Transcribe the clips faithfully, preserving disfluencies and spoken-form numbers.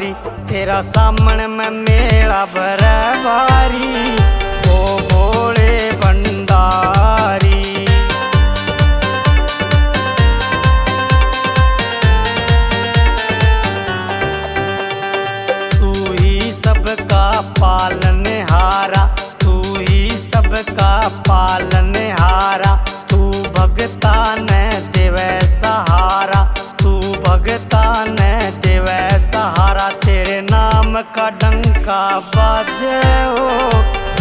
तेरा सामने में मेला भरे भारी, ओ भोले भंडारी। तू ही सबका पालनहारा, तू ही सबका पालनहारा, तू भगता ने देवे सहारा, तू भगता ने देवे सहारा। तेरे नाम का डंका बाजे ओ,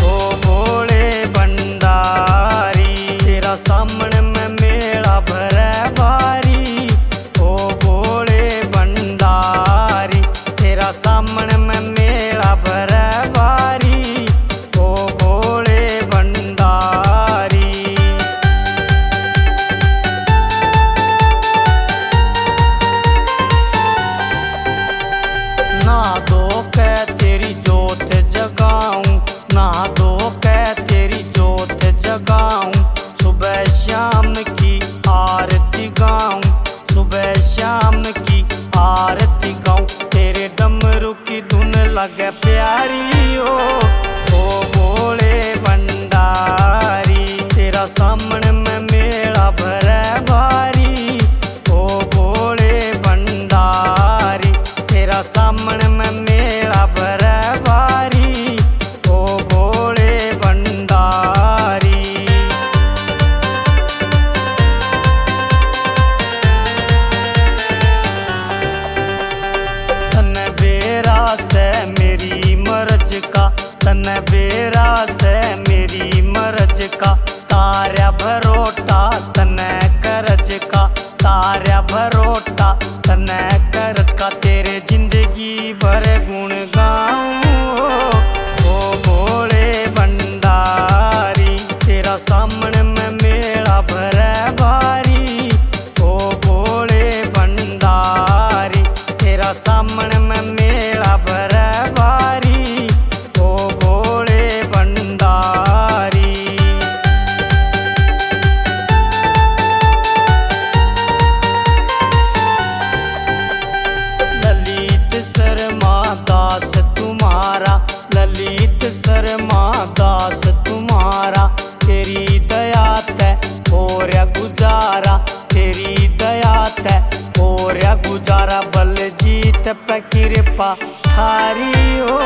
ओ भोले भंडारी। तेरा सामने में मेला भरे भारी, ओ भोले भंडारी। तेरा सामने में मेला भरे भारी, ओ भोले भंडारी। नहा धो के तेरी जोत जगाऊं, नहा धो के तेरी जोत जगाऊं। सुबह शाम की आरती गाऊं, सुबह शाम की आरती गाऊं। तेरे डमरू की धुन लगे प्यारी ओ, ओ भोले भंडारी। तेरा सामने में मेला भरे भारी, ओ भोले भंडारी। तेरा सामने में मेला भरे भारी, ओ भोले भंडारी। तन्ने बेरा से मेरी मरज का, तन्ने बेरा से मेरी मरज का, तारया भरोटा तन्ने करज का, तारया भरोटा तन्ने करज का। तेरे जिंदगी भर गुण गाऊं ओ, ओ भोले भंडारी। तेरा सामने में मेला भरे भारी, ओ भोले भंडारी। तेरा सामने में मेला भरे भारी, ओ भोले भंडारी। ललित शर्मा दास तुम्हारा, ललित शर्मा दास तुम्हारा। तेरी दया तै हो रहा गुजारा, तेरी दया तै हो रहा गुजारा। बलजीत पे कृपा थारी ओ,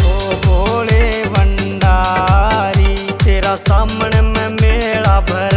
ओ भोले भंडारी। तेरा सामने में मेला भर